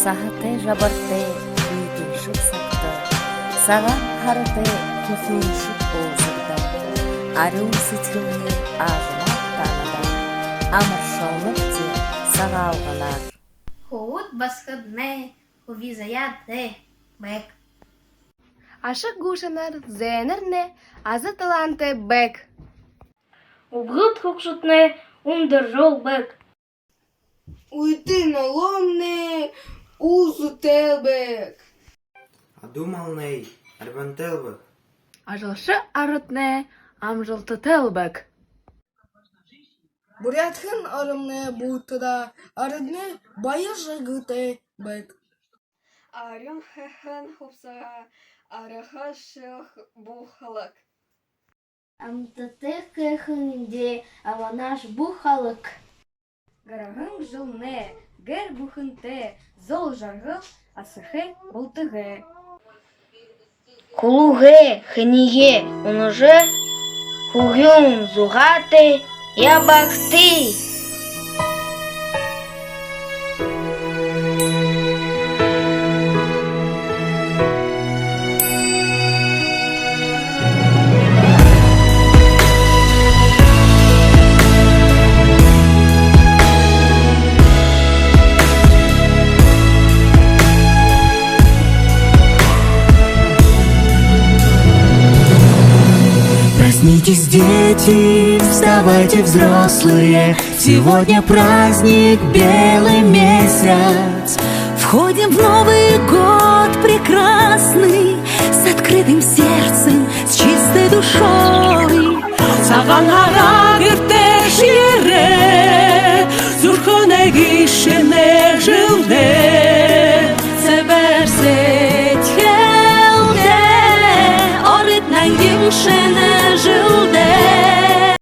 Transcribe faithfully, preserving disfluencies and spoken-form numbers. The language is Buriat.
Саһатай жабартай хүйтэншэг сагта, сагаан һаратай хүхюуншэг уулзагда. Арюун сэдьхэлэй ажалаар танада амаршалнабди Сагаалганаар. Хүбүүд басагаднай хүбии заяатай байг. Ашаг гушанаар зээнэрнай аза талаантай байг. Үбгэд хүгшэднай үндэр жол байг. Үетэн олоомнай үзүүтэй байг. Адуу малнай арбиантай байг. Ажалша араднай амжалтатай байг. Буряадхан оромнай бултадаа араднай баяр жаргалтай байг. Арюун һайхан хубсаһа, арюун шэлэ бү халаг. Амтатай һайхан эндээ абанаш бү халаг. Гараһан жэлнай гэр бүхэнтэй зол жаргал асархай болтогой. Хүлэгэй хэнэйе унажа, хүхюун зугаатай ябагты. Проснитесь, дети, вставайте, взрослые, сегодня праздник, белый месяц. Входим в Новый год прекрасный с открытым сердцем, с чистой душой. Сагаан һара гэртээ шэнгеэрэй, зүрхэнэй гэшэнэй жэлдээ.